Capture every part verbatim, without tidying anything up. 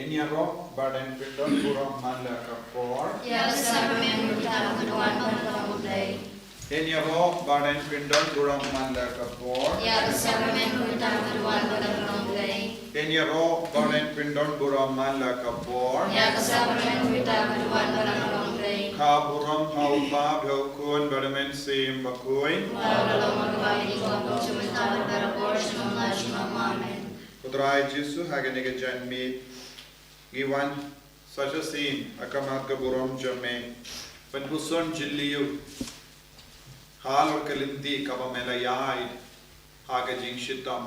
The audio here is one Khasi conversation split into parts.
Ngin ïaroh bad ngin pyndon burom man la ka por. Ïa ka sakramen ruh ka wan bad ka long U Blei. Ngin ïaroh bad ngin pyndon burom man la ka por. Ïa ka sakramen ruh ka wan bad ka long U Blei. Ngin ïaroh bad ngin pyndon burom man la ka por. Ïa ka sakramen ruh ka wan bad ka long U Blei. Ka burom ha U Kpa bad ha U Khun bad ha U Mynsiem Bakhuid. Ïa ka long ka wan bad ka long U Blei. Amen. Ko Trai Jisu, ha kane ka janmiet ngi wan sa shisien ha khmat ka burom jong me, ban puson jylliew halor ka lynti kaba me la ïaid ha ka jingshitom,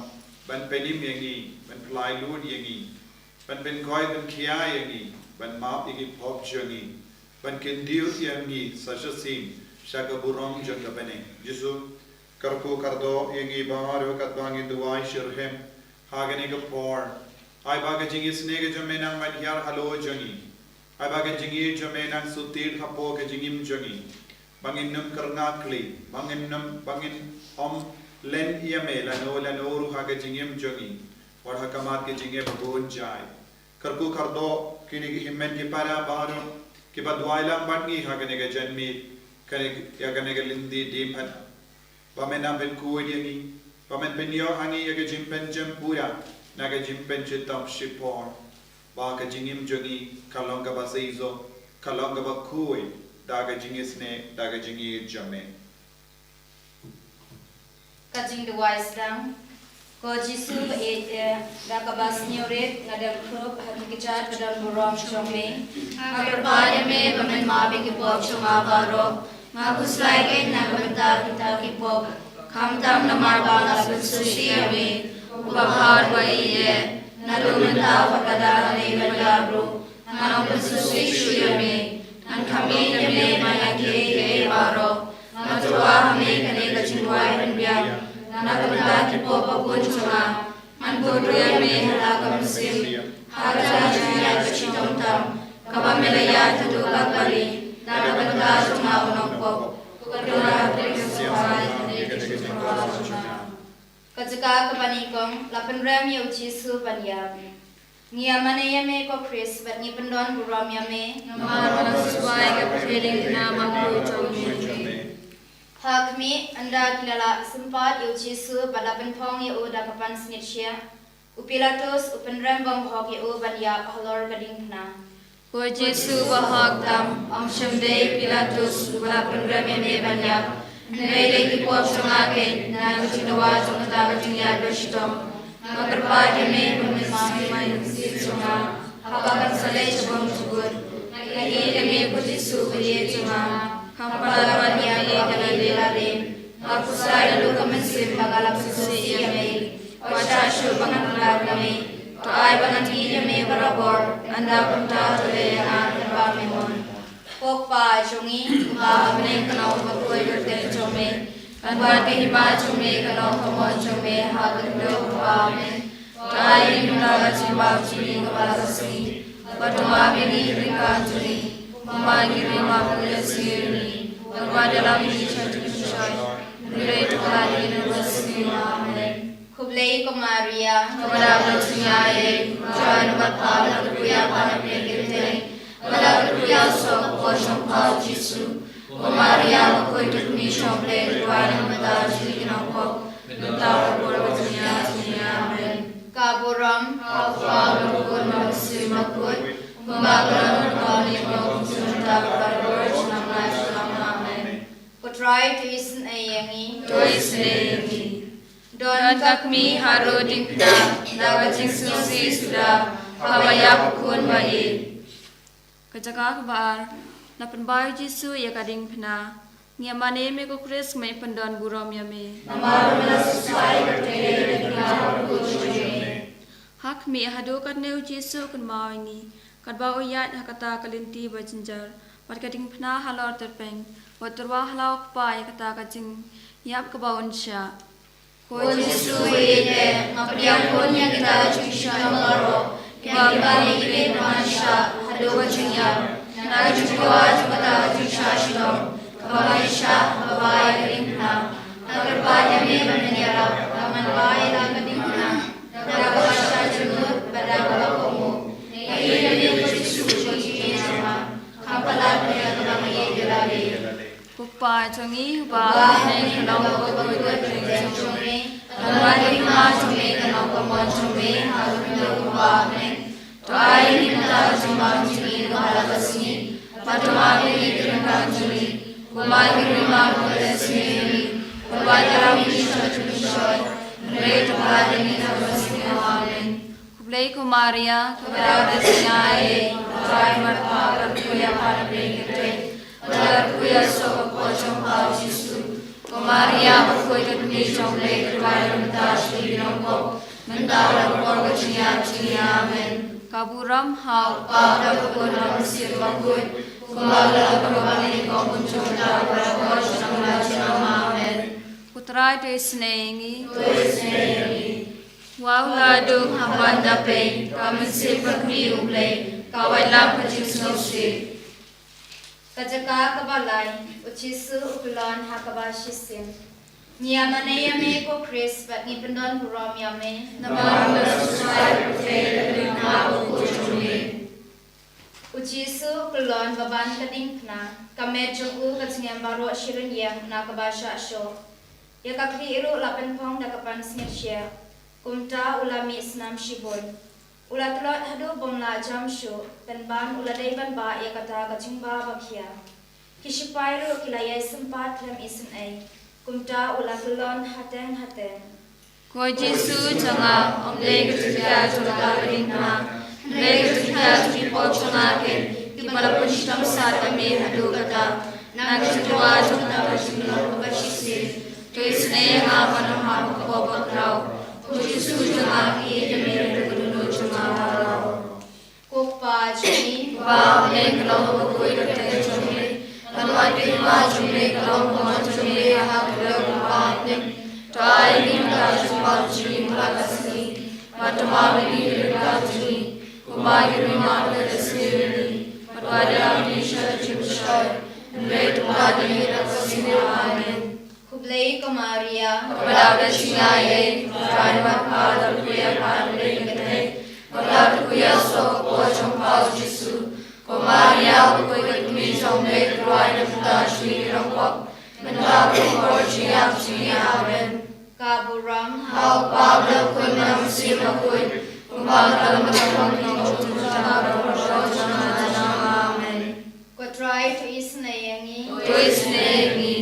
ban pynim ïa ngi, ban pyllait lut ïa ngi, ban pynkoit pynkhia ïa ngi, ban map ïa ki pop jong ngi, ban kyntiew ïa ngi sa shisien sha ka burom jong ka bneng. Jisu, kyrkhu kyrdoh ïa ngi baroh katba ngi duwai shitrhem ha kane ka por. Ai ba ka jingisynei ka jong me nang ban hiar halor jong ngi. Ai ba ka jingïeit jong me nang shu tied hapoh ka jingim jong ngi. Ba ngin nym kyrngakli, ba ngin nym, ba ngin ym len ïa me lano lano ruh ha ka jingim jong ngi, wat ha khmat ka jingeh babun jait. Kyrkhu kyrdoh kine ki hynmen ki para baroh kiba duwai lang bad ngi ha kane ka janmiet, kane, ïa kane ka lynti diengphna. Ba men nang pynkhuid ïa ngi, ba men pynïoh ha ngi ïa ka jingpynjem pura na ka jingpynshitom shipor. Ba ka jingim jong ngi kan long kaba seisoh, kan long kaba khuid da ka jingisynei, da ka jingïeit jong me. Ka jingduwai sdang. Ko Jisu ba ïeit, da kaba sngewrit nga dang khrup ha ki kjat ba don burom jong me. Nga kyrpad ïa me ba men map ïa ki pop jong nga baroh. Nga khuslai kein na ka bynta kita ki pop, khamtam namar ba nga la pynsngewsih ïa me, uba bha uba ïeit. Naduh mynta bad lada ka dei ban ïap ruh, ngan ym pynsngewsih shuh ïa me. Ngan khmih ïa me na kiei kiei baroh. Nga tyrwa ha me kane ka jingduwai pynbiang na ka bynta ki pop babun jong nga. Ngan bud ruh ïa me ha la ka mynsiem ha kata ka jingïaid ba shitom tam kaba me la ïaid haduh Kalbari na ka bynta jong nga u nongpop. Ka jaka kaba nyngkong, la pynrem ïa u Jisu ban ïap. Ngi ïa mane ïa me ko Khrist bad ngi pyndon burom ïa me. Namar ba me la sngewsih ïa ka pyrthei lyngba ka jingmap jong me. Ha khmih, ynda ki la lah sympat ïa u Jisu bad la pynphong ïa u da ka pansngiat shiah, u Pilatus u pynrem bymhok ïa u ban ïap halor ka diengphna. Ko Jisu ba hok tam, ym shym dei Pilatus uba la pynrem ïa me ban ïap. Hynrei dei ki pop jong nga kein na ka jingdawa jong kata ka jingïaid ba shitom. Nga kyrpad ïa me ba men sngewsih ïa ka mynsiem jong nga haba kan sa leit sha bymjukut. Nga ïeit ïa me ko Jisu ba ïeit jong nga. Kham palat ban ïa ka ïeit ka la ïeit la rim. Nga khuslai naduh ka mynsiem ba nga la pynsngewsih ïa me. Wat shah shuh ba ngan khlad ïa me. To ai ba ngan ïeit ïa me barabor, ynda kumta to leh ïa nga kaba me mon. Ko Kpa jong ngi, uba ha bneng, ka long ka kyrteng jong me. Kan wan ka hima jong me, ka long ka mon jong me ha ka khyndew ka ba ha bneng. To ai ïa ngi mynta ka jingbam jong ngi kaba la ka sngi. Bad to map ïa ngi ki ryngkat jong ngi, kumba ngi ruh ngi map ïa ki ba sngewsih ïa ngi. Wat ïalam ïa ngi sha jingpynshoi, hynrei to khlad ïa ngi na ka sngi. Amen. Khublei ko Maria, kaba dap da ka jingaiei, U Trai u don bad pha, la kyrkhu ïa pha na pdeng ki kynthei, bad la kyrkhu ïa u soh ka kpoh jong pha u Jisu. Ko Maria, Bakhuid ka Kmie jong U Blei, to duwai na ka bynta ngi ki nongpop, mynta bad ha ka por ba ngin ïap jong ngi. Amen. Ka burom ha U Kpa, ha U Khun bad ha U Mynsiem Bakhuid, kumba ka long, kumba ka long, kumba ka long, mynta bad ha ka por ba ngin ïap jong ngi. Amen. Ko Trai, to isynei ïa ngi. To isynei ïa ngi. Don ka kmie ha rud diengphna, da ka jingsngewsih suda, haba ïap u khun ba ïeit. Ka jaka kaba ar, la pynbai u Jisu ïa ka diengphna. Ngi ïa mane ïa me ko Khrist, me pyndon burom ïa me. Namar ba me la sngewsih ïa ka diengphna ha u khun jong me. Ha khmih, haduh katne u Jisu u kynmaw ïa ngi, katba u ïaid ha kata ka lynti ba jynjar, bad ka diengphna halor tyrpeng, bad u tyrwa ha la u Kpa ïa kata ka jingïap kaba un shah. Ko Jisu ba ïeit, nga pdiang khun ïa kita ki jingshitom baroh, kiba ïeit ïa me ban shah haduh ka jingïap, na ka jingdawa jong kata ka jingshah shitom kaba me shah, kaba bai ïa ka diengphna. Nga kyrpad ïa me ba men ïarap ba ngan bai ïa la ka diengphna, da kaba shah jingmut bad da kaba kohnguh. Nga ïeit Jong ngi uba ha bneng, ka long ka jong me, ka long ka mon jong me ha ka khyndew uba ha bneng. To ai ïa ngi mynta ka jingbam jong ngi kaba la ka sngi, bad to map ïa ngi ki ryngkang jong ngi, kumba ngi ruh ngi map ïa ngi ki ryngkang jong ngi, bad wat ïalam ïa ngi sha ka jingpynshoi, hynrei to pynban ïa ngi na kaba sniew. Amen. Khublei ko Maria, kaba dap da ka jingaiei, U Trai u don bad pha, bad la kyrkhu ïa pha ha ki kynthei, bad la kyrkhu ïa u soh ka kpoh jong pha u Jisu. Ko Maria bakhuid, ka kmie jong U Blei, to duwai ïa ngi mynta sha ki nongpop, mynta bad ha ka por ka jingïap jong ngi. Amen. Ka burom ha U Kpa bad ha U Khun bad ha U Mynsiem Bakhuid, kumba ka la long ha kaba bud, kumjuh mynta bad ha ka por jong ngi. Amen. Ko Trai to isynei ïa ngi. Wa u la dung ha ka ban da pei, ka mynsiem ka kmie U Blei, ka waitlam ka jingsngewsih. Ka jaka kaba lai. U Jisu u kyllon ha kaba shisien. Ngi ïa mane ïa me ko Khrist bad ngi pyndon burom ïa me. Namar me la sngewsih ïa ka pyrthei da ka ri na u kut jong me. U Jisu u kyllon ba ban ka diengphna, ka met jong u ka jngiam baroh shi rynïeng na kaba shah shoh. Ïa ka khlieh ruh la pynphong da ka pansngiat shiah. Kumta u la mih snam shibun. U la tlot haduh bym lah jam shuh, pynban u la dei ban bah ïa kata ka jingbah ba khia. Ki shipai ruh ki la ïai sympat khlem isynei. Kumta u la kyllon hateng hateng. Ko Jisu jong nga, ym dei ka jingkhia jong ka diengphna, hynrei ka jingkhia jong ki pop jong nga kin, kiba la pynshitom sat ïa me haduh katta. Na ka jingduwai jong kata ka jinglong kaba shisien, to isynei ïa nga ban ym hap ha ka pop bakhraw. Ko Jisu jong nga, ïeit ïa me naduh ka dohnud jong nga baroh. Ko Kpa jong ngi, uba ha bneng, ka long kaba khuid ka kyrteng jong me. Ka don ka hima jong me, ka long ka mon jong me ha ka khyndew uba ha bneng. To ai ïa ngi mynta ka jingbam jong ngi ha kane ka sngi. Bad to map ïa ngi ki ryngkang jong ngi, kumba ngi ruh ngi map ïa ki ba sniew ïa ngi. Bad wat ïalam ïa ngi sha ka jingpynshoi, hynrei to pynban ïa ngi na kaba sniew. Amen. Khublei ko Maria, kaba dap da ka jingaiei, U Trai u don bad pha, la kyrkhu ïa pha ha ki kynthei, bad la kyrkhu ïa u soh ka kpoh jong pha u Jisu. Ko Maria bakhuid, ka kmie jong U Blei, to duwai ïa ngi mynta sha ngi ki nongpop, mynta bad ha ka por ka jingïap jong ngi. Amen. Ka burom ha U Kpa bad ha U Khun bad ha U Mynsiem Bakhuid, kumba ka la long ha ka khlieh na u Jisu, ha ka por ka jong ngi. Amen. Ko Trai to isynei ïa ngi. To isynei ïa ngi.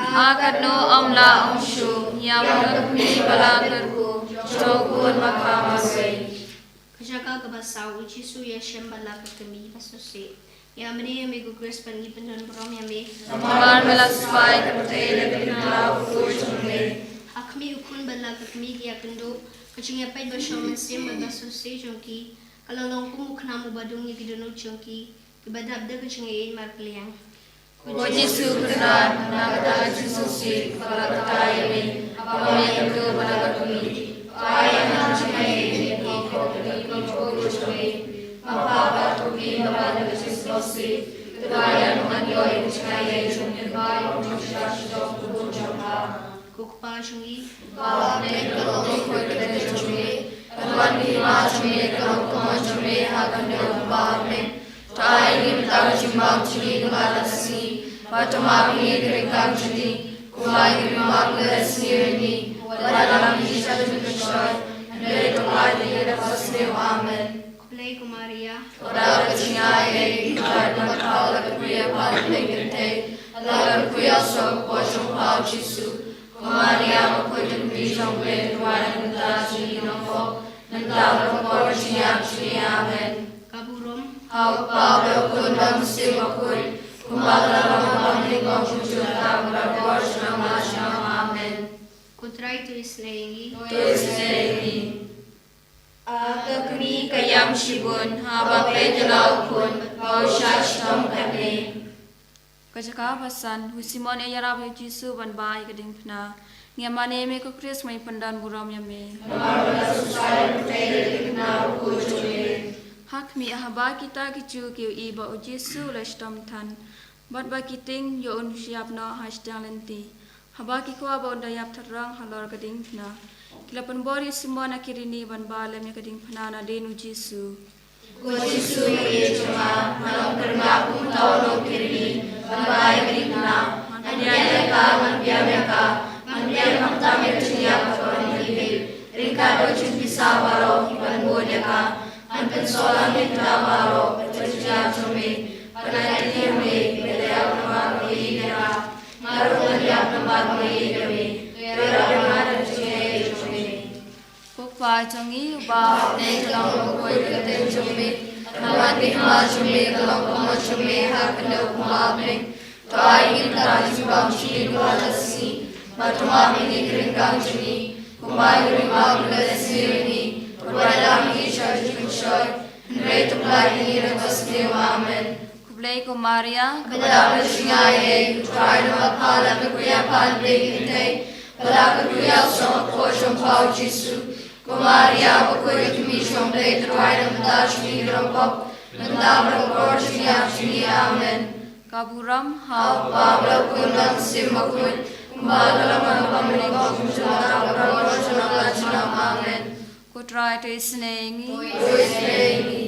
A katno ym lah ym shu, ïa ka kmie ba la kyrkhu jong U Khun Bakhuid. Ka jaka kaba saw. U Jisu u ïashem bad la ka kmie ba sngewsih. Ngi ïa mane ïa me ko Khrist bad ngi pyndon burom ïa me. Namar me la sngewsih ïa ka pyrthei da ka diengphna u kut jong me. Ha khmih u khun bad la ka kmie ki ïakynduh, ka jingïapeit ba shong mynsiem bad ba sngewsih jong ki, ka la long kum u khnam uba dung ïa ki dohnud jong ki, kiba dap da ka jingïaieit markylliang. Ko Jisu u Kynrad, na kata ka jingsngewsih, ba la kata ïa me, haba me ïakynduh bad la ka kmie, to ai ïa nga ka jingïaieit ïa ki, ko kmie, kum u kut jong me. Map ha pha bad ko kmie, ba ban da ka jingsngewsih, to duwai ïa nga ban ïoh ïa ka jingïaieit jong me, ba ïa ka jingsngewsih jong u khun jong pha. Ko Kpa jong ngi, uba ha bneng, ka long kaba khuid ka kyrteng jong me. Ka don ka hima jong me, ka long ka mon jong me ha ka khyndew uba ha bneng. To ai ïa ngi mynta ka jingbam jong ngi kaba la ka sngi. Bad to map ïa ngi ki ryngkang jong ngi, kumba ngi ruh ngi map ïa ki ba la sniew ïa ngi. Bad wat ïalam ïa ngi sha ka jingpynshoi, hynrei to pynban ïa ngi na kaba sniew. Amen. Khublei ko Maria, kaba dap da ka jingaiei, U Trai u don bad pha, la kyrkhu ïa pha ha ki kynthei, bad la kyrkhu ïa u soh ka kpoh jong pha u Jisu. Ko Maria bakhuid, ka kmie jong U Blei, to duwai ïa ngi mynta sha ngi ki nongpop, mynta bad ha ka por ka jingïap jong ngi. Amen. Ka burom ha U Kpa bad ha U Khun bad ha U Mynsiem Bakhuid, kumba ka la long ha kaba bud, kumjuh mynta bad ha ka por ka jong ngi. Amen. Ko Trai to isynei ïa ngi. To isynei ïa ngi. A ka kmie ka ïam shibun haba peit ïa la u khun ba u shah shitom katne. Ka jaka ba san. U Simon u ïarap ïa u Jisu ban bah ïa ka diengphna. Ngi ïa mane ïa me ko Khrist, ngi pyndon burom ïa me. Namar me la sngewsih ïa ka pyrthei da ka diengphna u kut jong me. Ha khmih, haba kita ki Jiw ki ïohi ba u Jisu u la shitom than, bad ba ki tieng ïoh un ïap noh ha shiteng lynti, haba ki kwah ba un da ïap thrang halor ka diengphna, ki la pynbor ïa u Simon na Kirini ban bah lem ïa ka diengphna nadien u Jisu. Ko Jisu, ko Ïing jong nga, nga long kyrngap kumta u nongkyrmen ban bah ïa ka diengphna, nga Ngan ïa ka, ngan biang ïa ka, ngan biang nangta ïa ka jingïap ka ban ïa ka. Ryngkat bad ki jingpisa baroh kiban bud ïa ka, ngan pynsawlang ïa ka baroh bad ka jingïap jong me. Bad ngan ïaid ïa me, me la ïap namar ba me ïeit ïa nga. Nga ruh ngan ïap namar ba me ïeit ïa me. Te ïarap ïa nga da ka jingïeit jong me. Ko Kpa jong ngi uba ha bneng, ka long ka kyrteng jong me. Ka wan ka hima jong me, ka long ka mon jong me ha ka khyndew kumba ha bneng. To ai ïa ngi mynta ka jingbam jong ngi kaba la ka sngi. Bad to map ïa ngi ki ryngkang jong ngi, kumba ngi ruh ngi map ïa kiba la sniew ïa ngi. Bad wat ïalam ïa ngi sha ka jingpynshoi, hynrei to pynlait ïa ngi na kaba sniew. Amen. Khublei ko Maria, kaba dap ka jingaiei, U Trai u don bad pha, la kyrkhu ïa pha ha ki kynthei, bad la kyrkhu ïa u soh ka kpoh jong pha u Jisu. Ko Maria bakhuid, ka kmie jong U Blei, to duwai ïa ngi ki dohnud jong ngi kiba ïap, mynta bad ha ka por jong ka jingïap jong ngi. Amen. Ka burom ha U Kpa, bad ha U Khun, bad ha U Mynsiem Bakhuid, kumba la long, kumba mynta, kumjuh, bad ha ka por jong ka jingïap jong ngi. Amen. Ko Trai to isynei ïa ngi. To isynei ïa ngi.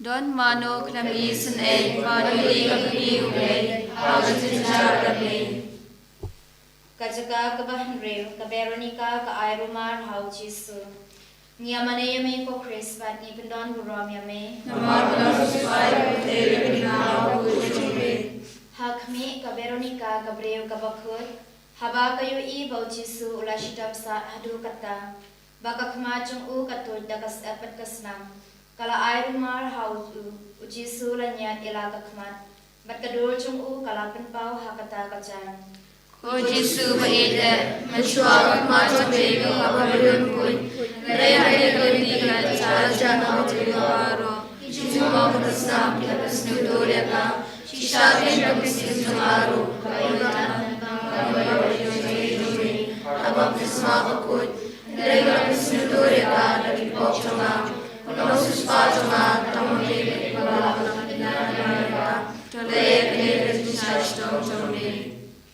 Don mano khnang ba ngi isynei, ba ngi ïohi ka kmie U Blei ha ka jingjynjar kane. Ka jaka kaba hynriew, ka Veronica ka ai rumar ha u Jisu. Ngi ïa mane ïa me ko Khrist bad ngi pyndonburom ïa me. Namar ba la suspai ïa ka pyrthei da ka ding kaba khuid jong me. Ha khmih, ka Veronica ka briew kaba khuid, haba ka ïohi ba u Jisu u la shitom sah haduh katta, ba ka khmat jong u ka tuid da ka syep bad ka snam, ka la ai rumar ha u, u Jisu la ñiad ïa la ka khmat, bad ka dur jong u ka la pynpaw ha kata ka jaiñ. Ko Jisu ba ïeit eh, mynshuwa ka khmat jong me ka la bun kuit, hynrei ha kane ka lynti ka la jah na ka jingmut baroh. Ki jingmut ka snam ki la pynsngewthuh ïa ka. Shisha kein ka mynsiem jong nga ruh ka la ïohi ïa ka baptisma bakhuid, hynrei ka la pynsngewthuh ïa ka da ki pop jong nga. Ka nongsiewspah jong nga, tang ma me ka dei ba la pynlait ïa ka. To leh ïa kane da ka jingshitom jong me.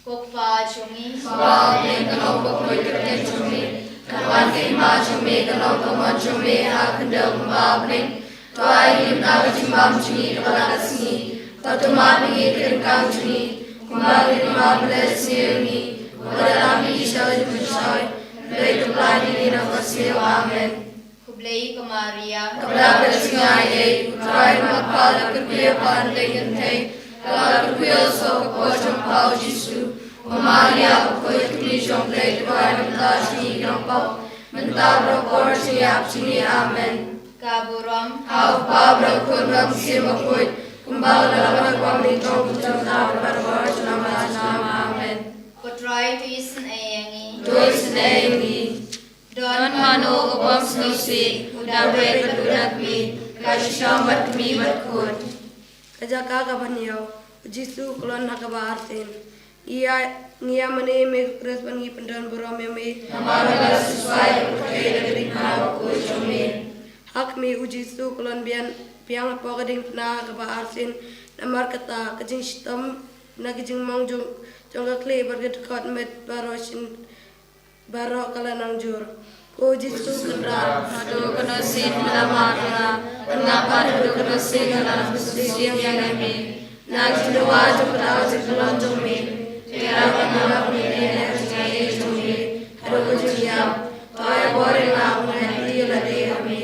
Ko Kpa jong ngi, ba ha bneng, ka long bakhuid ka kyrteng jong me. Kan wan ka hima jong me, kan long ka mon jong me ha ka khyndew kumba ha bneng. To ai ïa ngi mynta ka jingbam jong ngi kaba la ka sngi. Bad to map ïa ngi ki ryngkang jong ngi, kumba ngi ruh ngi map ïa kiba la sniew ïa ngi. Wat ïalam ïa ngi sha ka jingpynshoi, hynrei to pynlait ïa ngi na kaba sniew. Amen. Khublei ko Maria, kaba dap ka jingaiei, U Trai u don bad pha, la kyrkhu ïa pha ha ki kynthei, la kyrkhu ïa u soh ka kpoh jong pha u Jisu. Ko Maria bakhuid, ka kmie jong U Blei, to duwai ïa ngi ki dohnud jong ngi kiba ïap, mynta bad ha ka por jong ka jingïap jong ngi. Amen. Ka burom ha U Kpa, bad ha U Khun, bad ha U Mynsiem Bakhuid, kumba la long, kumba mynta, kumjuh, bad ha ka por jong ka jingïap jong ngi. Amen. Ko Trai to isynei ïa ngi. To isynei ïa ngi. Don mano u bym sngewsih, u da beit bad u da kmie, ka shong bad kmie bad khun. Ka jaka kaba hynñiew, u Jisu u khlon ha kaba arsien. Ngi ïa, ngi ïa mane ïa me ko Khrist bad ngi pyndonburom ïa me. Namar ba la suspai ïa ka pyrthei da ka diengphna bakhuid jong me. Ha khmih, u Jisu u khlon biang, biang hapoh ka diengphna ha kaba arsien. Namar kata, ka jingshitom na ka jingmong jong, jong ka khlieh bad ka dkhot met baroh shin, baroh ka la nang jur. Ko Jisu Kynrad, haduh katno sien me la mad ïa nga, bad nga pat haduh katno sien nga la nang sngewsih ïa me. Na ka jingdawa jong kata ka jingkhlon jong me, to ïarap ïa nga ba ngan ïaid ha ka jingaiei jong me haduh ka jingïap. To ai bor ïa nga ba ngan ïaid lade ha me.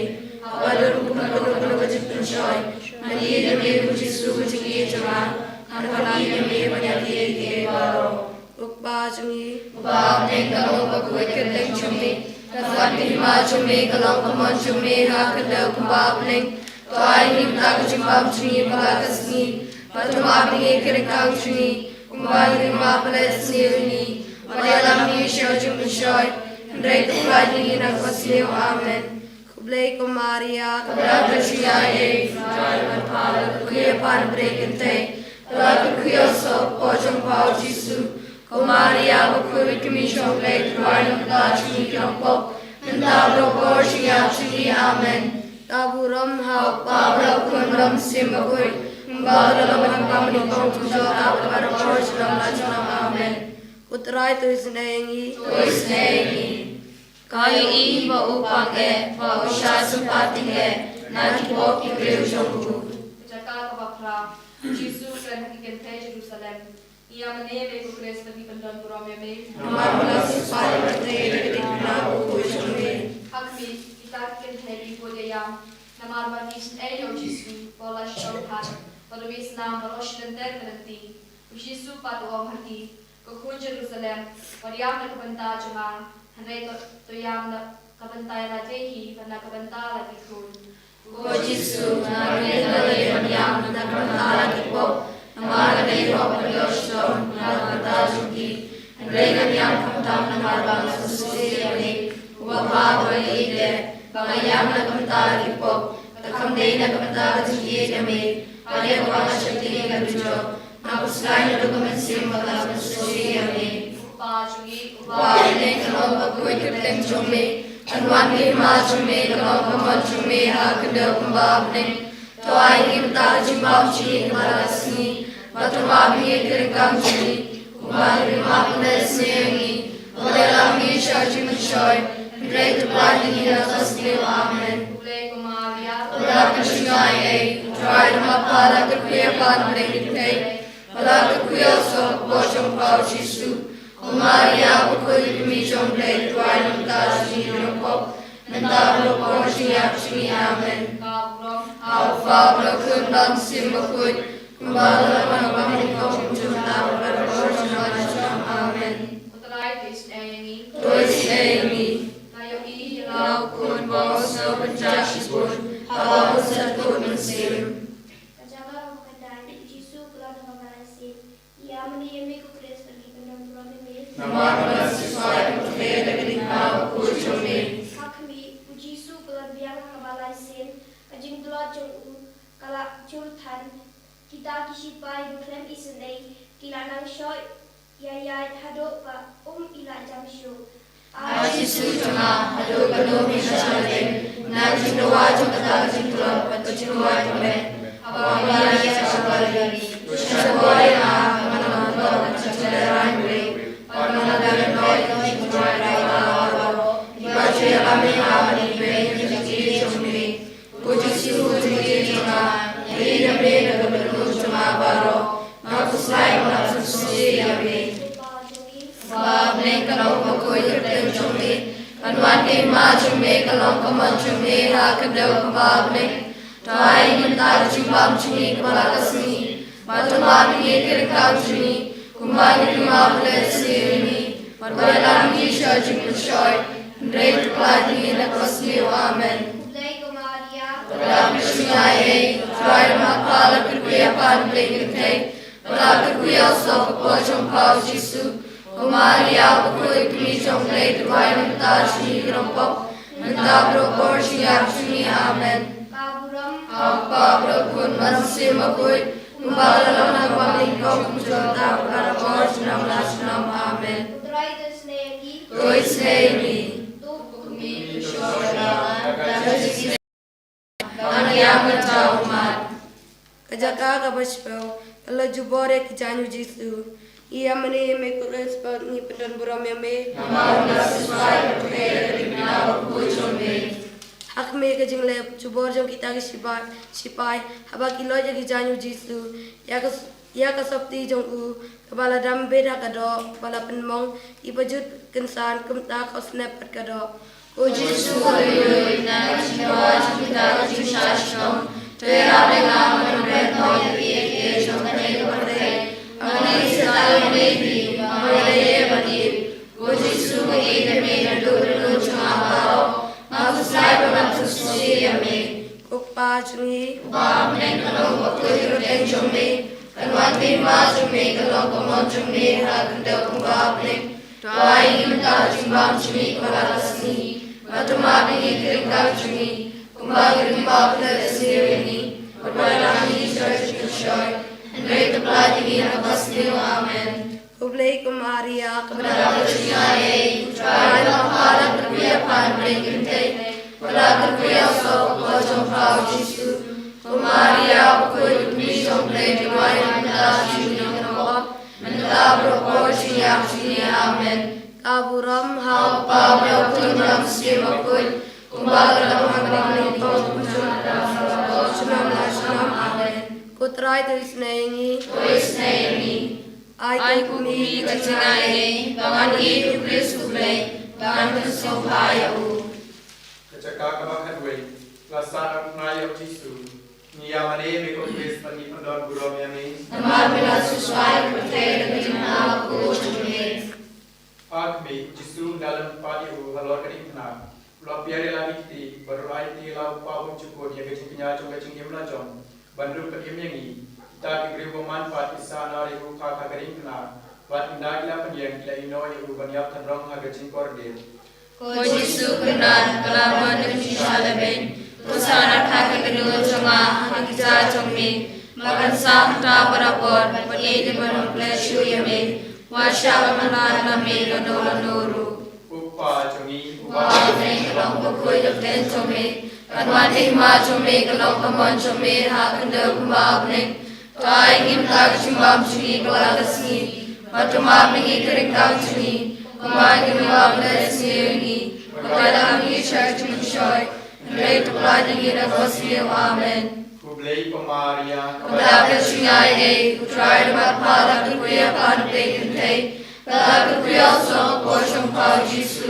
Haba don kano kano ka jingpynshoi, ngan ïeit ïa me ko Jisu ka jingïeit jong nga. Ngan pyni ïa me ba ngan ïeit ïa kiei kiei baroh. Ko Kpa jong ngi, uba ha bneng, ka long bakhuid ka kyrteng jong me. Kan wan ka hima jong me, kan long ka mon jong me ha ka khyndew kumba ha bneng. To ai ïa ngi mynta ka jingbam jong ngi kaba la ka sngi. Bad to map ïa ngi ki ryngkang jong ngi, kumba ngi ruh ngi map ïa kiba la sniew ïa ngi. Wat ïalam ïa ngi sha ka jingpynshoi, hynrei to pynlait ïa ngi na kaba sniew. Amen. Khublei ko Maria, kaba dap ka jingaiei, U Trai u don bad pha, la kyrkhu ïa pha ha ki kynthei, la kyrkhu ïa u soh ka kpoh jong pha u Jisu. Ko Maria bakhuid, ka kmie jong U Blei, to duwai ïa ngi ki dohnud jong ngi kiba ïap, mynta bad ha ka por jong ka jingïap jong ngi. Amen. Ka burom ha U Kpa, bad ha U Khun, bad ha U Mynsiem Bakhuid, kumba la long, kumba mynta, kumjuh, bad ha ka por jong ka jingïap jong ngi. Amen. Ko Trai to isynei ïa ngi. To isynei ïa ngi. Ka ïohi ba u pang eh, ba u shah sympat tyngeh na ki pop ki briew jong u. Ka jaka kaba phra, u Jisu u kren ha ki kynthei Jerusalem. Ngi ïa mane ïa me ko Khrist bad ngi Don burom ïa me. Namar ba la siewspah ïa ka kynthei da ka ding kmie bakhuid jong me. Ha khmih, kita ki kynthei ki bud ïa ïam, namar ba ki isynei ïa u Jisu ba u la shong pat bad u isnam baroh shi lynter ka lynti. U Jisu pat u ong ha ki, Ko khun Jerusalem, wat ïam na ka bynta jong nga, hynrei to, to ïam na ka bynta ïa lade hi bad na ka bynta la ki khun. Ko Jisu, nga ruh nga leit ban ïam na ka bynta la ki pop, namar ka dei hok ban ïoh shitom na ka bynta jong ki. Hynrei ngan ïam khamtam namar ba nga sngewsih ïa me, u Kpa ba ïeit. Ba nga ïam na ka bynta la ki pop, ka kham dei na ka bynta ka jingïeit ïa me. Ka dei ba nga sheptieng ïa ka dujok. Nga khuslai naduh ka mynsiem ba nga la pynsngewsih ïa me. U Kpa jong ngi uba ha bneng, ka long bakhuid ka kyrteng jong me. Kan wan ka hima jong me, kan long ka mon jong me ha ka khyndew kumba ha bneng. To ai ngi mynta ka jingbam jong ngi kaba la ka sngi. Bad to map ïa ngi ïa ki ryngkang jong ngi, kumba ngi ruh ngi map ïa kiba la isynei ïa ngi. Wat pynlait ngi sha ka jingpynshoi, hynrei to pyllait ngi na ka basniew. Amen. Khublei ko Maria, to la pynshoi ïa ngi, U Trai u don ha pha, la kyrkhu ïa pha na pdeng ki kynthei, bad la kyrkhu ïa u soh bakpoh jong pha u Jisu. Ko Maria bakhuid, ka kmie jong U Blei, to duwai namar kata sha ngi kiba pop, mynta bad ha ka por jingïap jong ngi. Amen. Ha u Kpa bad ha u Khun bad ha u Mynsiem Bakhuid, kumba la long ha kaba nyngkong, kumjuh mynta bad barabor, junom la junom. Amen. Ko Trai to isynei ïa ngi. To isynei ïa ngi. La ïohi ïa la u khun ba u la sngewpynjah shibun haba u la sat kut mynsiem. Ka jaka kaba khyndai, U Jisu u klet ha kaba la isih. Ïa mane ïa me ko Khrist, ngi pyndonkam ïa me. Namar ba la siewspah ïa ka kynthei da ka ding kmie bakhuid jong me. Ha khmih, U Jisu u klet biang ha kaba la isih. Ka jingtlot jong u ka la jur than. Kita ki shipai ba khlem isynei ki la nang shoh ïa ïaid haduh ba um ïaleh jam shuh. A Jisu jong nga, haduh katno phi sngewsih ïa ka jingdawa jong kata ka jingtlot bad ka jingrwai kmen, haba phi la ïaid sha ka ri. To shah bor ïa nga, ba ngan ym tlot ha ka jinglehrain briew, bad ba ngan ym don ïa ka jingrwai baroh. Kiba ju ïalam ïa nga ban ïeng beiñ ha ka jingïeit jong me. Ko Jisu, ko jingïeit jong nga, ïeit ïa me da ka dohnud jong nga baroh. Nga khuslai ba nga sngewsih ïa me. Ba ha bneng, kan long bakhuid ka kyrteng jong me. Kan wan ka hima jong me, kan long ka mon jong me ha ka khyndew kumba ha bneng. To ai ngi mynta ka jingbam jong ngi kaba la ka sngi. Bad to map ïa ngi ïa ki ryngkang jong ngi, kumba ngi ruh ngi map ïa kiba la isynei ïa ngi. Bad wat pynlait ngi sha ka jingpynshoi, hynrei to pyllait ngi na ka basniew. Amen. Khublei ko Maria, to la pynshoi ïa ngi, U Trai u don ha pha, la kyrkhu ïa pha na pdeng ki kynthei, bad la kyrkhu ïa u soh bakpoh jong pha u Jisu. Ko Maria bakhuid, ka kmie jong U Blei, to duwai namar kata sha ngi kiba pop, mynta bad ha ka por jingïap jong ngi. Amen. Ka burom ha u Kpa bad ha u Khun bad ha u Mynsiem Bakhuid, kumba la long ha kaba nyngkong, kumjuh mynta bad ha ka por junom la junom. Amen. Ko Trai to isynei ïa ngi. To isynei ïa ngi. To isynei ïa ngi. Ka jaka kaba shiphew, ka la jubor ïa ki jaiñ u Jisu. Ïa mane ïa me ko Khrist, ngi pyndon burom ïa me. Namar ba la siewspah ïa ka kynthei da ka ding kmie bakhuid jong me. Ha khmih, ka jingleh jubor jong kita ki shipai, shipai haba ki loit ïa ki jaiñ u Jisu, ïa ka, ïa ka sopti jong u, kaba la dam beit ha ka doh, kaba la pynmong, ki ba jut kynsan, kumta ka snep pat ka doh. Ko Jisu, haleluya, na ka jingdawa jong kita ki jingshah shitom, to ïarap ïa nga, ba ngan ym ret noh ïa kiei kiei jong kane ka pyrthei. Hynrei sa tang ïa me hi, ba me la ïeh ban ïeit. Ko Jisu, nga ïeit ïa me naduh ka dohnud jong nga baroh. Nga khuslai ba nga sngewsih ïa me. Ko Kpa jong ngi uba ha bneng, kan long bakhuid ka kyrteng jong me. Kan wan ka hima jong me, kan long ka mon jong me ha ka khyndew kumba ha bneng. To ai ngi mynta ka jingbam jong ngi kaba la ka sngi. Bad to map ïa ngi ïa ki ryngkang jong ngi, kumba ngi ruh ngi map ïa kiba la isynei ïa ngi. Bad wat pynlait ngi sha ka jingpynshoi, hynrei to pyllait ïa ngi na ka basniew. Amen. Khublei ko Maria, kaba la pynshoi ïa ngi, U Trai u don ha pha, la kyrkhu ïa pha na pdeng ki kynthei, bad la kyrkhu ïa u soh bakpoh jong pha u Jisu. Ko Maria bakhuid, ka kmie jong U Blei, to duwai namar kata sha ngi kiba pop, mynta bad ha ka por jingïap jong ngi. Amen. Ka burom ha u Kpa bad ha u Khun bad ha u Mynsiem Bakhuid, kumba ka la long ha kaba nyngkong, kumjuh mynta bad ha ka por junom la junom. Amen. Ko Trai to isynei ïa ngi. To isynei ïa ngi. Ai ko kmie ka jingaiei ba ngan ïeit u Khrist U Blei, ba ngan pynsngewbha ïa u. Ka jaka kaba khatwei, la sah na u khnai ïa u Jisu. Ngi ïa mane ïa me ko Khrist bad ngi pyndonburom ïa me. Namar me la sngewsih ïa ka pyrthei da ka jingpynlong bakhuid jong me. Ha khmih, u Jisu u da lem pat ïa u halor ka diengphna. U la pynïar ïa la ki kti bad u la aiti ïa la u paw bymjukut ïa ka jingkñia jong ka jingim la jong, ban ruh pynim ïa ngi. Kita ki briew bymman pat ki sah na ri ruh ha ka diengphna, bad ynda ki la pynïeng ki la ïehnoh ïa u ban ïap tynrong ha ka jingkordit. Ko Jisu kyrdan, ba la mon da ka jingshisha lehbeiñ, pyrshang na ka kynduh jong nga ha ki kjat jong me, ba kan sah hangta barabor bad ïeit ban ym klet shuh ïa me. Wat shah ban mad na me lano lano ruh. U Kpa jong ngi uba ha bneng, ka long bakhuid ka kyrteng jong me. Kan wan ka hima jong me, ka long ka mon jong me ha ka khyndew kumba ha bneng. To ai ngi mynta ka jingbam jong ngi ka la ka sngi. Bad to map ïa ngi ka ryngkat jong ngi, kumba ngi map ïa ngi. Bad to leh ïa ngi sha ka jingpynshoi, hynrei to pynlait ïa ngi na ka basniew. Amen. Khublei ko Maria, kaba dap da ka jingaiei, U Trai u don bad pha, la kyrkhu ïa pha ha bneng ki kynthei, bad la kyrkhu ïa u saw ka kpoh jong pha u Jisu.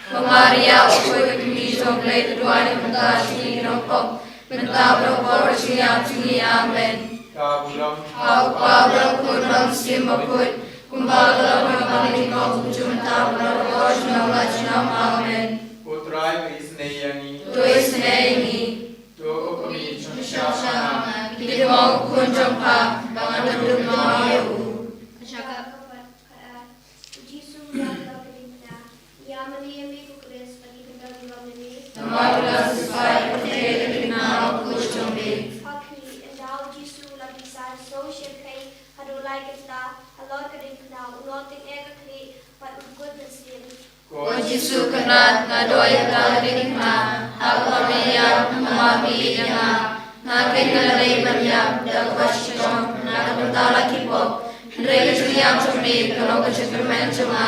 Ko Maria, bakhuid ka kmie jong U Blei, to duwai na ka bynta jong ngi ki nongpop, mynta bad ha ka por jingïap jong ngi. Amen. Ka burom ha U Kpa, bad ha U Khun bad ha U Mynsiem Bakhuid, kumba ka long ha kaba nyngkong, kumjuh mynta bad ha ka por junom la junom. Amen. U Trai u isynei ïa ngi. To isynei ïa ngi. To u kmie jong ngi, shah sha nga, ki dei mo u khun jong pha, ba ngan dum mo ïa u. Ka jaka kaba khatar, u Jisu u ïap halor ka diengphna. Ngi ïa mane ïa me ko Khrist bad ngi pyndonburom ïa me. Namar me la sngewsih ïa ka pyrthei da ka jingpynlong bakhuid jong me. Ha khmih, ynda u Jisu u la pynsan sngew shyrkhei haduh lai kynta halor ka diengphna, u nongtyngngoh ka khlieh bad u kut mynsiem. Ko Jisu kyrdan, nga duwai ïa ka ha ka diengphna, ha kaba me ïap, namar me ïeit ïa nga. Nga keiñ nga la dei ban ïap da kaba shitom na ka bynta la ki pop, hynrei ka jingïap jong me ka long ka jingkyrmen jong nga.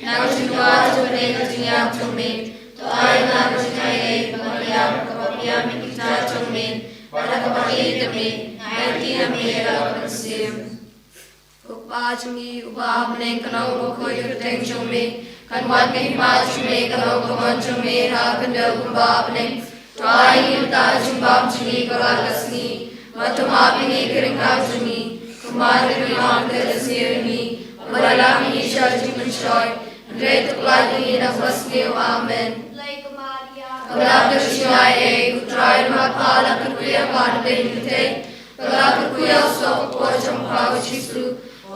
Na ka jingduwai jong me, ka jingïap jong me, to ai ïa nga ka jingaiei ba ngan ïap, kaba pdiang ïa ki kjat jong me, bad ha kaba ïeit ïa me, nga aiti ïa me ïa la ka mynsiem. Ko Kpa jong ngi uba ha bneng, kan long bakhuid ka kyrteng jong me, kan wan ka hima jong me, kan long ka mon jong me ha ka khyndew kumba ha bneng. To ai ngi mynta ka jingbam jong ngi ka la ka sngi, bad to map ïa ngi ka ryngkat jong ngi, kumba ngi map ïa ngi, bad to leh ïa ngi sha ka jingpynshoi, hynrei to pynlait ïa ngi na ka basniew. Amen. Khublei ko Maria, kaba dap da ka jingaiei, U Trai u don bad pha, la kyrkhu ïa pha ha bneng ki kynthei, bad la kyrkhu ïa u saw ka kpoh jong pha u Jisu.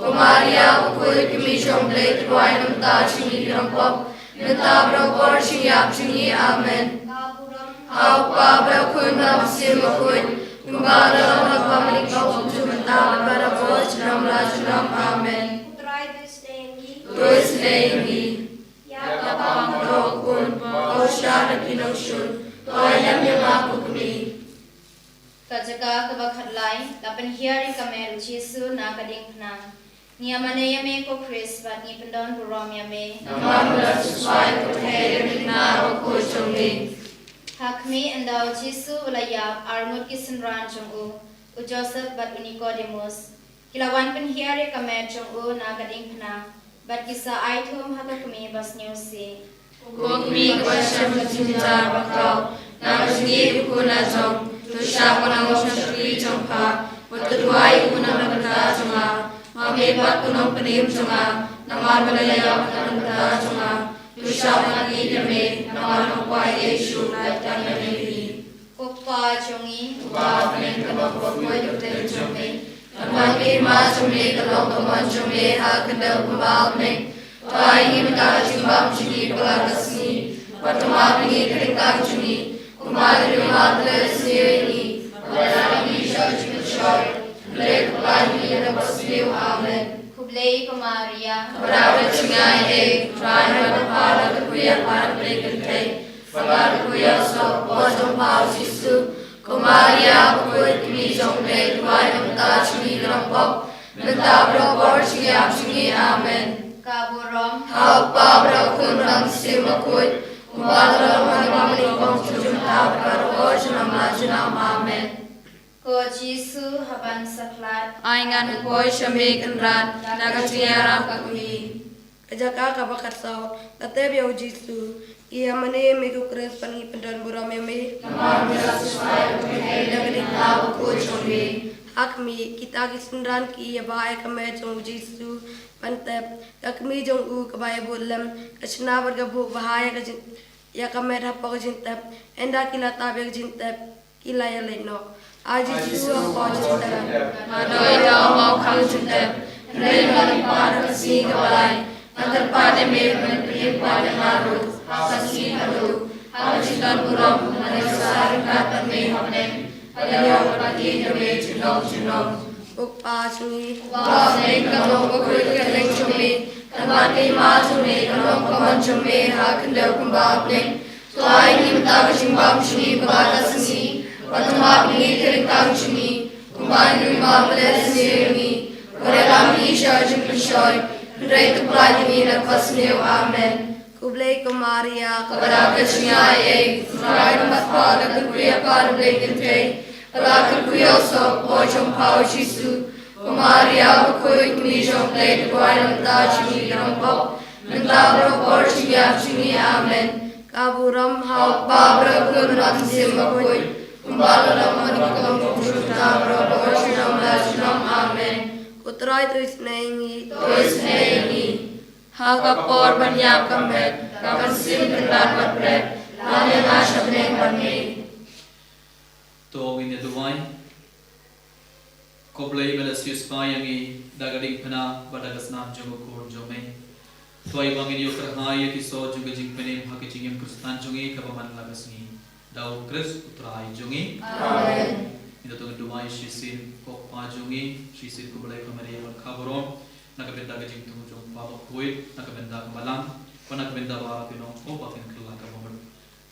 Ko Maria, bakhuid ka kmie jong U Blei, to duwai na ka bynta jong ngi ki nongpop, mynta bad ha ka por jingïap jong ngi. Amen. Ka burom ha U Kpa, bad ha U Khun, bad ha U Mynsiem Bakhuid, kumba ka long ha kaba nyngkong, kumjuh mynta bad ha ka por junom la junom. Amen. U Trai u isynei ïa ngi. To isynei ïa ngi. Ïa ka bam baroh Khun, ba u shah na ki nongshun, to ïalam ïa nga ko kmie. Ka jaka kaba khatlai, la pynhiar ïa ka met u Jisu na ka diengphna. Ngi ïa mane ïa me ko Khrist bad ngi pyndonburom ïa me. Namar me la sngewsih ïa ka pyrthei da ka jingpynlong bakhuid jong me. Ha khmih, ynda u Jisu u la ïap, arngut ki synran jong u, u Joseph bad u Nikodemus, ki la wan pynhiar ïa ka met jong u na ka diengphna, bad ki sa ai thum ha ka kmie ba sngewsih. Ko kmie kaba shem ka jingjynjar ba khraw na ka jingïeit u khun la jong, to shah ban ong sha u shakri jong pha, bad to duwai ïa u na ka bynta jong nga. Ma me pat ko Nongpynim jong nga, namar me la ïap na ka bynta jong nga. To shah ban ïeit ïa me, namar nga kwah ïa Jisu, lait tang ïa me hi. Ko Kpa jong ngi uba ha bneng, kan long bakhuid ka kyrteng jong me, kan wan ka hima jong me, kan long ka mon jong me ha ka khyndew kumba ha bneng. To ai ngi mynta ka jingbam jong ngi ka la ka sngi, bad to map ïa ngi ka ryngkat jong ngi, kumba ngi map ïa ki ba sngewsih ïa ngi, bad to leh ïa ngi sha ka jingpynshoi, hynrei to pynlait ïa ngi na ka basniew. Amen. Khublei ko Maria, kaba dap da ka jingaiei, U Trai u don bad pha, la kyrkhu ïa pha ha bneng ki kynthei, bad la kyrkhu ïa u saw ka kpoh jong pha u Jisu. Ko Maria, bakhuid ka kmie jong U Blei, to duwai na ka bynta jong ngi ki nongpop, mynta bad ha ka por jingïap jong ngi. Amen. Ka burom ha U Kpa bad ha U Khun bad ha U Mynsiem Bakhuid, kumba ka long ha kaba nyngkong, kumjuh mynta bad ha ka por junom la junom. Amen. Ko Jisu, haban sa khlad, ai ngan poi sha me kynrad da ka jingïarap ka kmie. Ka jaka kaba khatsaw, la tep ïa u Jisu. Ïa mane me ko Khrist, ban ngi pyndon burom ïa me. Namar me la shisha ïa ka kmie da ka ding thaw bakhuid jong me. Ha khmih, kita ki synran ki ïa ba ïa ka met jong u Jisu ban tep. Ka kmie jong u kaba ïa bud lem, ka shna bad ka buh bha ïa ka jing, ïa ka met hapoh ka jingtep. Ynda ki la tap ïa ka jingtep, ki la ïaleit noh. A Jisu, hapoh jingtep. Nga dei da u maw khang jingtep. Hynrei nga lyngba ka sngi kaba lai, nga kyrpad ïa me ban pynïeng pat ïa nga ruh ha ka sngi kaba duk. Ha ka jingdon burom ngan ïohsngew ryngkat bad me ha bneng, ban ïoh ban ïeit ïa me junom junom. Ko Kpa jong ngi, uba ha bneng, ka long bakhuid ka kyrteng jong me. Kan wan ka hima jong me, kan long ka mon jong me ha ka khyndew kumba ha bneng. To ai ngi mynta ka jingbam jong ngi kaba ar ka sngi, bad to map ïa ngi ki ryngkang jong ngi, kumba ngi map ïa ki sniew ïa ngi. Wat ïalam ïa ngi sha ka jingpynshoi, hynrei to pyllait ïa ngi na ka basniew. Amen. Khublei ko Maria, kaba dap ka jingaiei, U Trai u don bad pha, la kyrkhu ïa pha ha ki kynthei, bad la kyrkhu ïa u saw u kpoh jong pha u Jisu. Ko Maria bakhuid, kmie jong U Blei, to duwai namar jong ngi ki nongpop, mynta bad ha ka por jingïap jong ngi. Amen. Ka burom ha U Kpa, bad ha U Khun bad ha U Mynsiem Bakhuid, kumba la long mynta bad ha ka por junom la junom. Amen. Ko Trai to isynei ïa ngi. To isynei ïa ngi. Ha ka por ban ïap ka met, ka mynsiem kynrad bad bret, lam ïa nga sha bneng bad me. To ngin ïa duwai. Ko Blei, me la siewspah ïa ngi da ka diengphna bad da ka snam jong u Khun jong me. To ai ba ngin ïoh kyrhai ïa ki soh jong ka jingpynim ha ka jingim Khristan jong ngi kaba man la ka sngi. Da u Khrist U Trai jong ngi. Amen. Ngin ïa duwai shisien, ko Kpa jong ngi, shisien ko Blei, ko Maria bad ka burom, na ka bynta ka jingthmu jong u Kpa bakhuid, na ka bynta ka Balang, bad na ka bynta baroh ki nongpop ba kin kylla ka bamut.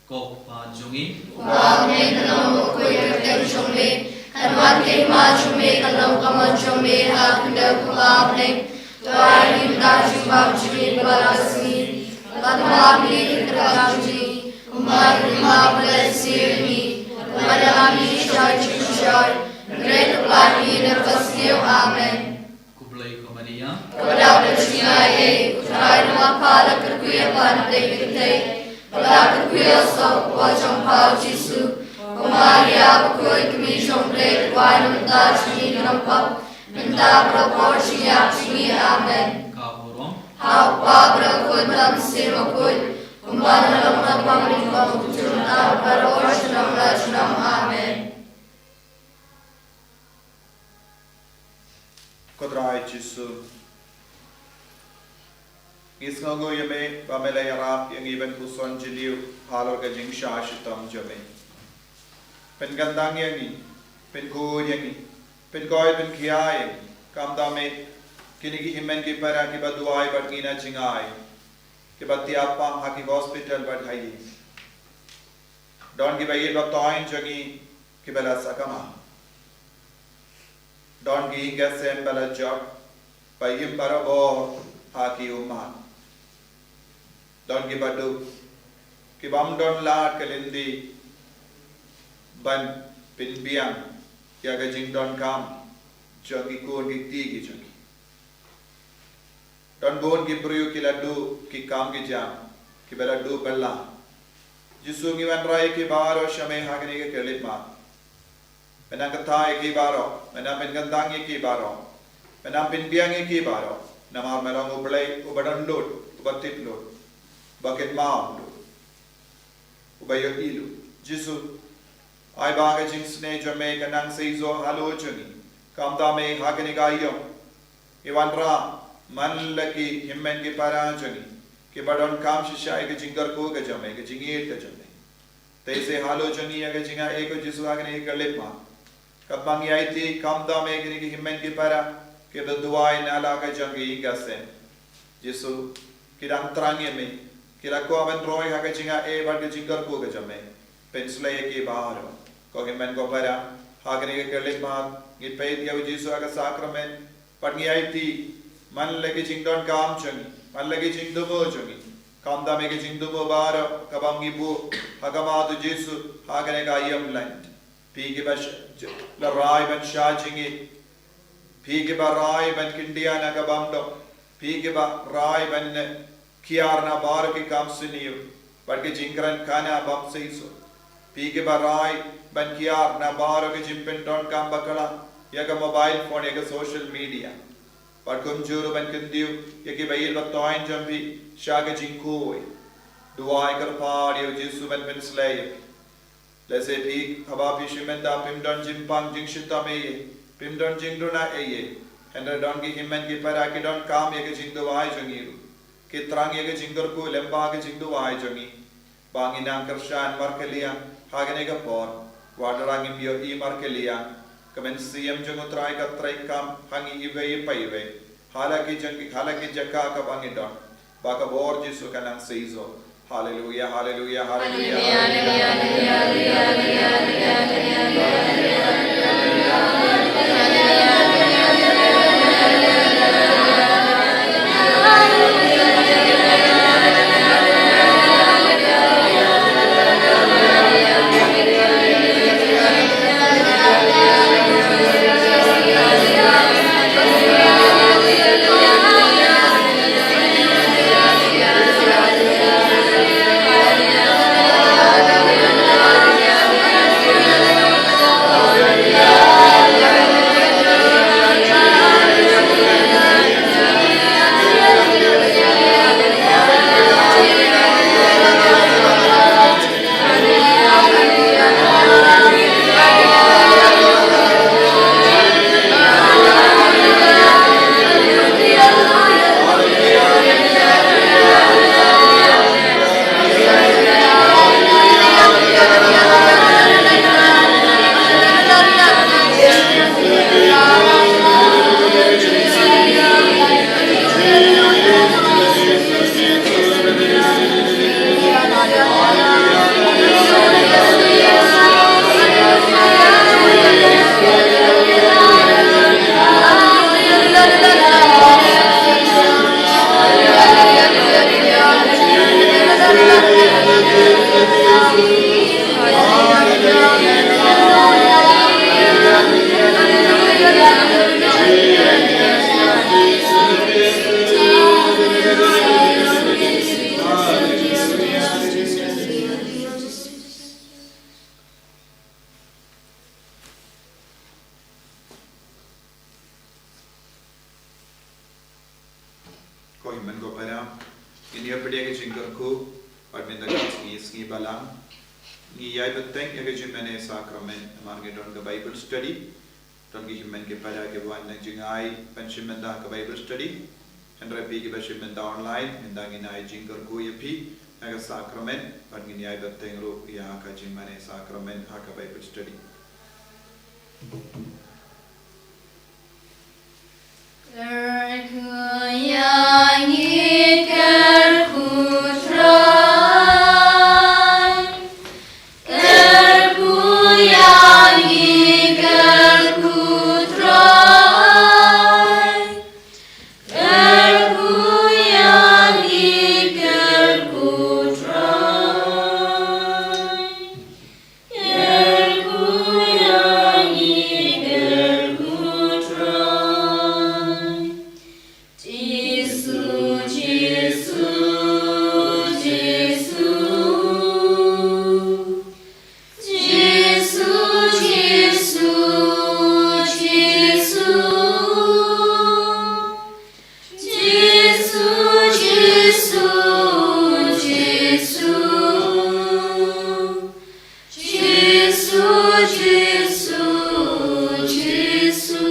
Ko Kpa jong ngi. Uba ha bneng, kan long bakhuid ka kyrteng jong me, kan wan ka hima jong me, kan long ka mon jong me ha ka khyndew kumba ha bneng. To ai ngi mynta ka jingbam jong ngi kaba ar ka sngi, bad to map ïa ngi ki ryngkang jong ngi, kumba ngi map ïa ki sniew ïa ngi. Wat ïalam ïa ngi sha ka jingpynshoi, hynrei to pyllait ïa ngi na ka basniew. Amen. Khublei ko Maria, kaba dap ka jingaiei, U Trai u don bad pha, la kyrkhu ïa pha ha ki kynthei, bad la kyrkhu ïa u saw u kpoh jong pha u Jisu. Ko Maria bakhuid, kmie jong U Blei, to duwai namar jong ngi ki nongpop, mynta bad ha ka por jingïap jong ngi. Amen. Ka burom ha U Kpa, bad ha U Khun bad ha U Mynsiem Bakhuid, kumba la long mynta bad ha ka por junom la junom. Amen. Ko Trai Jisu, ngi sngewnguh ïa me ba me la ïarap ïa ngi ban puson jylliew halor ka jingshah shitom jong me. Pynkyntang ïa ngi, pynkhuid ïa ngi, pynkhoit pynkhia ïa ngi. Kumta me, kine ki hynmen ki para kiba duwai bad ngi na jingai, kiba thiah pang ha ki hospital bad ha ïing. Don kiba ïeit ba thoiñ jong ngi kiba la sakma. Don ki ïing ki sem ba la jot, ba im barabor ha ki ummat. Don kiba duk, ki bym don lad ka lynti ban pynbiang ïa ka jingdonkam jong ki khun ki kti ki jong ki. Don bun ki briew ki la duh ki kam ki jam, kiba la duh bylla. Jisu, ngi wanrah ïa ki baroh sha me ha kane ka khyllipmat. Me nang kyrteng ïa ki baroh, me nang pynkyntang ïa ki baroh, me nang pynbiang ïa ki baroh. Namar me long U Blei uba don lut, uba tip lut, uba kynmaw lut, uba ïohi lut. Jisu, ai ba ka jingsneng jong me kan nang seisoh halor jong ngi. Kumta me, ha kane ka aïom, ngi wanrah man la ki hynmen ki para jong ngi, kiba donkam shisha ïa ka jingkyrkhu ka jong me, ka jingïeit ka jong me. Te sa halor jong ngi ïa ka jingaiei, ko Jisu, ha kane ka khyllipmat. Katba ngi aiti, kumta me, kine ki hynmen ki para kiba duwai na la ka jong ki ïing ki sem, Jisu, ki dang thrang ïa me, ki la kwah ban roi ha ka jingaiei bad ka jingkyrkhu ka jong me. Pynshlei ïa ki baroh. Ko hynmen ko para, ha kane ka khyllipmat, ngi peit ïa u Jisu ha ka sakramen, bad ngi aiti man la ki jingdonkam jong ngi, man la ki jingthmu jong ngi. Kumta me, ki jingthmu baroh kiba ngi buh ha khmat u Jisu ha kane ka aïom Lent, Phi kiba sh-, j-, la rai ban shah jingïeit. Phi kiba rai ban kyndiah na ka bym duk. Phi kiba rai ban, eh, kiar na baroh ki kam synñiew bad ki jingkren khana bym seisoh. Phi kiba rai ban kiar na baroh ki jingpyndonkam bakla ïa ka mobile phone, ïa ka social media. Bad kumjuh ruh ban kyntiew ïa kiba ïeit ba thoiñ jong phi sha ka jingkhuid. Duwai kyrpad ïa u Jisu ban pynsleh ïa phi. Lehse phi, haba phi shim bynta phim don jingpang jingshitom ei ei, phim don jingduna ei ei. Hynrei don ki hynmen ki para ki donkam ïa ka jingduwai jong ngi ruh. Ki thrang ïa ka jingkyrkhu lyngba ka jingduwai jong ngi. Ba ngin nang kyrshan markylliang ha kane ka por. Wat la ngim ïohi markylliang, ka mynsiem jong U Trai ka treikam ha ngi iwei pa iwei, ha la ki jong, ha la ki jaka kaba ngi don. Ba ka bor Jisu kan nang seisoh. Haleluya, haleluya, haleluya. Ko hynmen ko para, ngin ïa pdiang ka jingkyrkhu bad mynta ka sngi, sngi Balang, ngi ïai bteng ïa ka jingmane sakramen, namar ngi don ka Bible study. Don ki hynmen ki para kiba wan na jngai ban shim bynta ka Bible study. Hynrei phi kiba shim bynta online, mynta ngin ai jingkyrkhu ïa phi na ka sakramen bad ngin ïai bteng ruh ïa ka jingmane sakramen ha ka Bible study. Kyrkhu ïa ngi, kyrkhu Trai. Kyrkhu ïa ngi, kyrkhu Trai. Kyrkhu ïa ngi, kyrkhu Trai. Kyrkhu ïa ngi, kyrkhu Trai. Jisu, Jisu, Jisu. Jisu, Jisu, Jisu. Jisu, Jisu, Jisu. Jisu, Jisu, Jisu.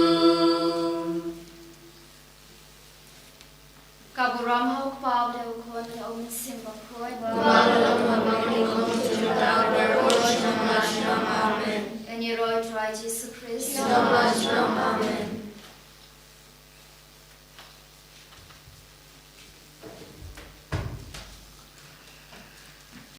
Ka burom ha U Kpa, U Khun, bad U Mynsiem Bakhuid. Kumba la long ha bangli, kumta ruh baroh shi nang, shi nang. Amen. Yn ïaroh ïa U Trai Jisu Khrist. Shi nang, shi nang. Amen.